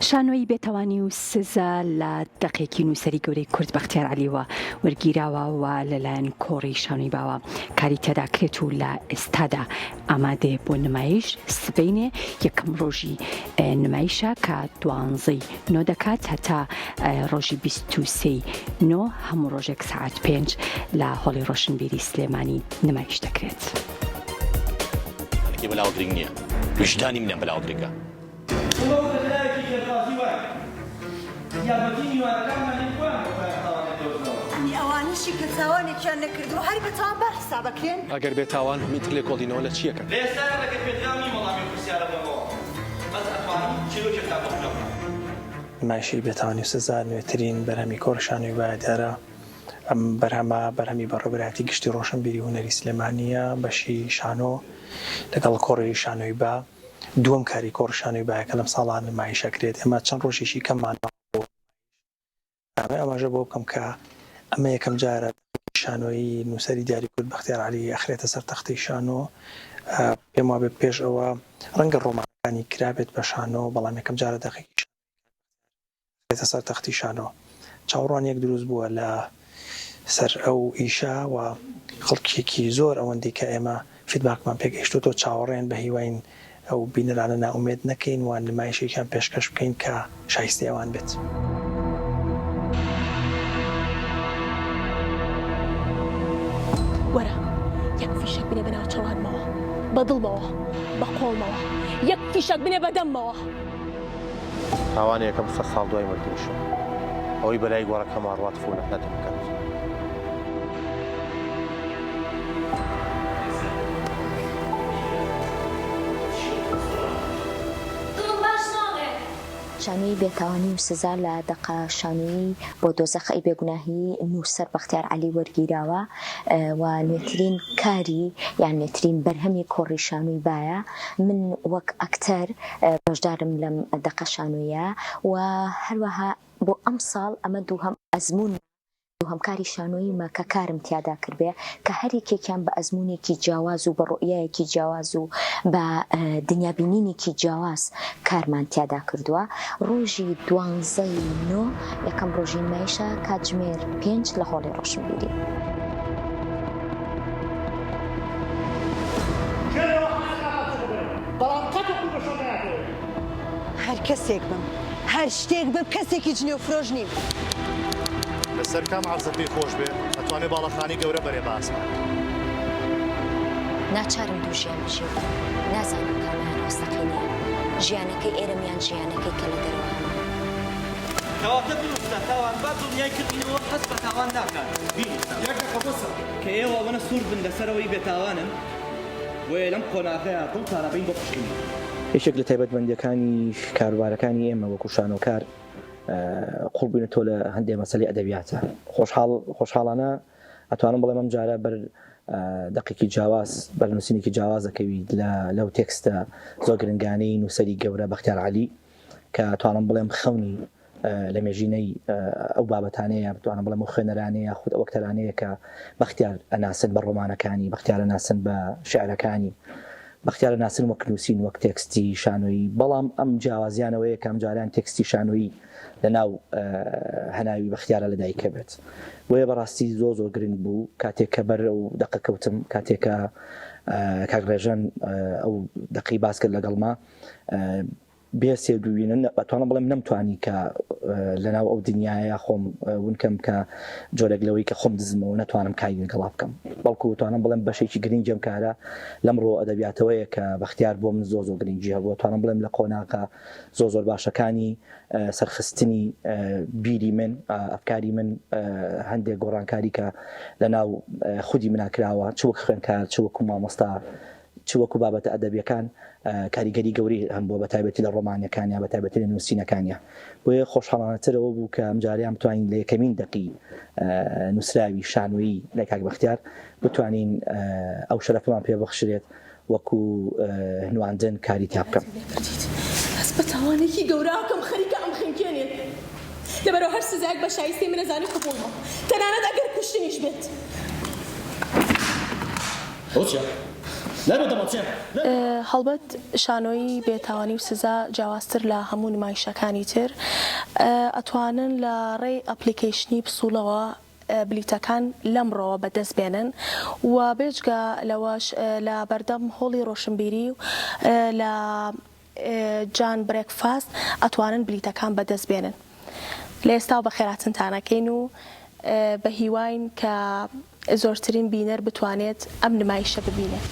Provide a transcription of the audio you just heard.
شانۆی بێتاوانی و سزا لە دەقێکی نووسەری گەورەی کورد بەختیار عەلیەوە وەرگیراوە و لەلایەن کۆڕی شانۆی باوە کاری تێدا کرێت و لە ئێستادا ئامادەیە بۆ نمایش سبەینێ یەکەم ڕۆژی نمایشە کە دوانزەی نۆ دەکات هەتا ڕۆژی 23 نۆ هەموو ڕۆژێک سەعات پێنج لە هۆڵی ڕۆشنبیری سلێمانی نمایش دەکرێت. بەلاوە گرنگ نییە ویژدانی منیان بەلاوە گرنگە. ئێمە وەک ڕێکخراوێکی خێرخوازی واین یارمەتی میوانەکانمان دەین خۆیان بۆ خۆیان تاوانێک دۆزنەوە. ئەوانەشی کە تاوانێکیان نەکردووە هەر بە تاوانبار حساب ئەکرێن؟ ئەگەر بێ تاوان بم ئیتر لێکۆڵینەوە لە چی ئەکەن؟ لە ئێستایا ڕێگە پێدراو نیم وەڵامی ئەو پرسیارە بەمەوە، بەس ئەتوانم چیرۆکێکتان بۆ بگێڕمەوە. نمایشی بێتاوانی و سزا نوێترین بەرهەمی کۆڕی شانۆی بایە دیارە. ئەم بەرهەمە بەرهەمی بەڕێوەبەرایەتی گشتی ڕۆشنبیری هونەری سلێمانییە، بەشی شانۆ لەگەڵ کۆڕی شانۆی با. دووەم کاری کۆڕی شانۆی بایە کە لەم ساڵە نمایش ئەکرێت، ئێمە چەند ڕۆژێکی کەممان ماوە بۆ نمایش. ئەمەوێ ئاماژە بەوە بکەم کە ئەمە یەکەم جارە دەقێکی شانۆیی نووسەری دیاری کورد بەختیار عەلی ئەخرێتە سەر تەختەی شانۆ. پێم وابێ پێش ئەوە ڕەنگە ڕۆمانەکانی کرابێت بە شانۆ، بەڵام یەکەم جارە دەقێکی شانۆیی کاک بەختیار ئەخرێتە سەر تەختی شانۆ. چاوەڕوانییەک دروست بووە لە سەر ئەو ئیشە و خەڵکێکی زۆر ئەوەندەی کە ئێمە feedback مان پێگەیشتۆتەوە چاوەڕێن، بە هیواین ئەو بینەرانە نائومێد نەکەین و نمایشێکیان پێشکەش بکەین کە شایستەی ئەوان بێت. وەرە یەک فیشەک بنێ بە ناوچەوانمەوە، بە دڵمەوە، بە قۆڵمەوە، یەک فیشەک بنێ بە دەممەوە. تاوانی یەکەم سە ساڵ دوای مردنیشم ئەوەی بەلای گۆڕەکەما ڕوات فو نەفرەتم بکات. شانۆیی بێتاوانی و سزا لە دەقە شانۆیی بۆ دۆزەخ ئەی بێگوناهی نووسەر بەختیار عەلی وەرگیراوە و نوێترین کاری یان نوێترین بەرهەمی کۆڕی شانۆی بایە من وەک ئەکتەر بەشدارم لەم دەقە شانۆیە و هەروەها بۆ ئەمساڵ ئەمە دووهەم ئەزموونمە دووهەم کاری شانۆییمە کە کارم تیادا کردبێ کە هەر یەکێکیان بە ئەزموونێکی جیاواز و بە ڕوئیایەکی جیاواز و بە دنیابینینێکی جیاواز کارمان تیادا کردووە. ڕۆژی دوانزەی نۆ یەکەم ڕۆژی نمایشە کاتژمێر پێنج لە هۆڵی ڕۆشنبیری. هەر کەسێک بم، هەر شتێک بم، کەسێکی جنێوفرۆش نیم. لەسەر کام عەرزە پێی خۆش بێ ئەتوانێ باڵەخانەی گەورە بەرێ بە ئاسمان. ناچارم دوو ژیان بژیم، نازانم کامیان ڕاستەقینەیە، ژیانەکەی ئێرەم یان ژیانەکەی کە لە دەرەوە هەمە. کەواتە بنووسە تاوانبار دڵنیای کردینەوە هەست بە تاوان ناکات بینووسە. یەک دەقە بەسە. کە ئێوە ئەوەنە سوور بن لەسەر ئەوەی بێتاوانن بۆیە لەم قۆناغەیا دڵتان ئەبەین بۆ کوشتنی. یەکێک لە تایبەتمەندییەکانی کاروبارەکانی ئێمە وەکوو شانۆکار قووڵ بووینەتەوە لە هەندێ مەسەلەی ئەدەبیاتە. خۆشحاڵ خۆشحاڵانە ئەتوانم بڵێم ئەم جارە بەر دەقێکی جیاواز، بەر نووسینێکی جیاواز ئەکەویت لە لەو تێکستە زۆر گرنگانەی نووسەری گەورە بەختیار عەلی کە ئەتوانم بڵێم خەونی لە مێژینەی ئەو بابەتانەیە بتوانم بڵێم ئەو خوێنەرانەیە خود ئەو ئەکتەرانەیە کە بەختیار ئەناسن بە ڕۆمانەکانی، بەختیار ئەناسن بە شیعرەکانی، بەختیار ئەناسن وەک نووسین وەک تێکستی شانۆیی، بەڵام ئەم جیاوازیانەوەیە کە ئەمجارەیان تێکستی شانۆیی لە ناو هەناوی بەختیارە لەدایک ئەبێت. بۆیە بەڕاستی زۆر زۆر گرنگ بوو کاتێک کە بەر ئەو دەقە کەوتم، کاتێک کە کاک ڕێژەن ئەو دەقەی باس کرد لەگەڵما، بێ سێ دووینە ئەتوانم بڵێم نەمتوانی کە لەناو ئەو دنیایە خۆم ون کەم کە جۆرێک لەوەی کە خۆم دزمەوە نەتوانم کاری لەگەڵا بکەم بەڵکو توانم بڵێم بەشێکی گرنگی ئەم کارە لەم ڕۆ ئەدەبیاتەوەیە کە بەختیار بۆ من زۆر زۆر گرنگی هەبووە توانم بڵێم لە قۆناغە زۆر زۆر باشەکانی سەرخستنی بیری من ئەفکاری من هەندێک گۆڕانکاری کە لەناو خودی منا کراوە چ وەک خوێندکار چ وەکو مامۆستا چ وەکو بابەتە ئەدەبیەکان کاریگەری گەورەی هەم بووە بە تایبەتی لە ڕۆمانەکانیا بە تایبەتی لە نووسینەکانیا بۆیە خۆشحاڵانەتر ئەوە بوو کە ئەمجارەیان بتوانین لە یەکەمین دەقی نووسراوی شانۆیی لە کاک بەختیار بتوانین ئەو شەرەفەمان پێ بەخشرێت وەکو نواندن کاری تیا بکەم. هەست بە تاوانێکی گەورە ئەکەم خەریکە ئەمخنکێنێت لەبەرئەوە هەر سزایەک بە شایستەی من ئەزانی قبوڵمە تەنانەت ئەگەر کوشتنیش بێت. ئەوە چیە؟ هەڵبەت شانۆیی بێتاوانی و سزا جیاوازتر لە هەموو نمایشەکانی تر ئەتوانن لە ڕێی ئەپلیکەیشنی پسوڵەوە بلیتەکان لەمڕۆوە بەدەست بێنن و بێجگە لەوەش لە بەردەم هۆڵی ڕۆشنبیری و لە جان برێکفاست ئەتوانن بلیتەکان بەدەست بێنن. لە ئێستاوە بەخێرهاتنتان ئەکەین و بە هیواین کە زۆرترین بینەر بتوانێت ئەم نمایشە ببینێت.